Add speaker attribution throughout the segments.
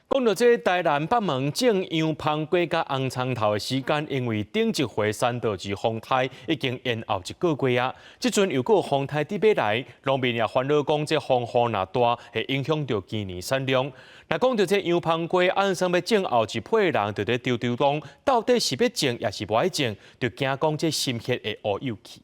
Speaker 1: 講到這台南北門種洋芳瓜佮紅蔥頭的時間，因為頂一回山道士風颱已經延後一個月啊。這陣又閣有風颱佇欲來，農民也煩惱講，這風雨若大，會影響著今年產量。若講著這洋芳瓜，按算欲種後一批人就佇躊躇講，到底是欲種抑是無愛種，就驚講這心血會烏有去。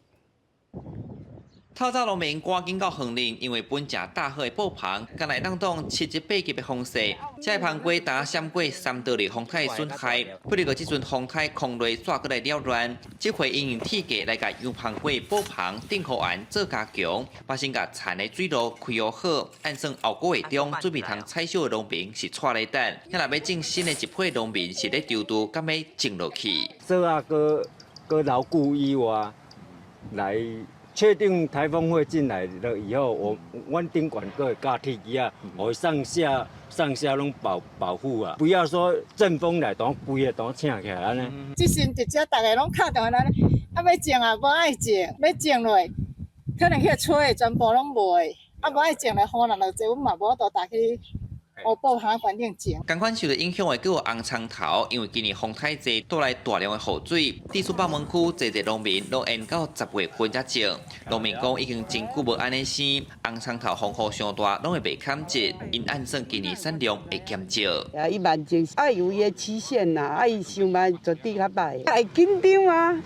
Speaker 2: 透早農民趕緊到園林，因為本誠大好的布棚，敢若會當擋七級八級的風勢。這个芳瓜呾閃過山道的風颱損害，不過這陣風颱空雷煞閣來擾亂，這回𪜶用鐵架來共洋芳瓜布棚頂護絚做加強，嘛先共殘的水路開予好。按算後個月中準備通採收的農民是掣咧等，遐若欲種新的一批農民是咧躊躇，敢欲種落去。
Speaker 3: 做啊，閣閣牢固以外，來確定颱風會進來了以後，我阮頂懸閣會加鐵枝仔，予上下上下攏保保護啊，不要說陣風來當規个當請起來按呢。
Speaker 4: 這時直接逐个攏敲電話來，啊欲種啊，無愛種，欲種落，可能去吹的全部攏袂，啊無愛種咧，雨若落濟，阮嘛無法度踏去烏布棚環境種。
Speaker 2: 仝款受著影響的，閣有紅蔥頭，因為今年風太濟，帶來大量的雨水，地處北門區濟濟農民攏延到10月份才種。農民講已經真久無按呢生，紅蔥頭風雨傷大，攏會袂堪折，𪜶按算今年產量會減少。
Speaker 5: 啊，伊慢種愛有伊的期限啦，啊，伊收嘛絕對較歹，會緊張啊，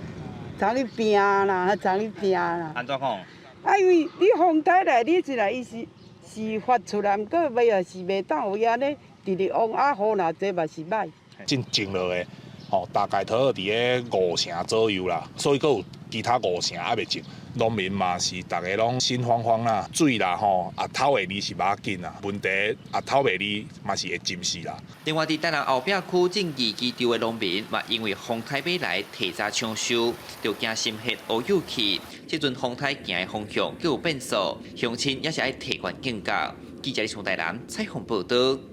Speaker 5: 昨咧拼啦，昨咧拼啦。
Speaker 2: 按怎講？
Speaker 5: 啊，因為你風颱來，你一來伊是。是發出來，毋過尾也是袂當有影咧，直直往啊雨若濟嘛是歹。
Speaker 6: 種種落的，吼，大概佇咧五成左右啦，所以閣有其他五成猶未種。農民嘛是逐家攏心慌慌啦，水啦吼，啊透會離是無要緊啦，問題啊透袂離嘛是會浸死啦。
Speaker 2: 另外，佇台南後壁區種二期稻的農民嘛，因為風颱欲來提早搶收，就驚心血烏有去。這陣風颱行的方向閣有變數，鄉親也是愛提懸警覺。記者從台南採訪報導。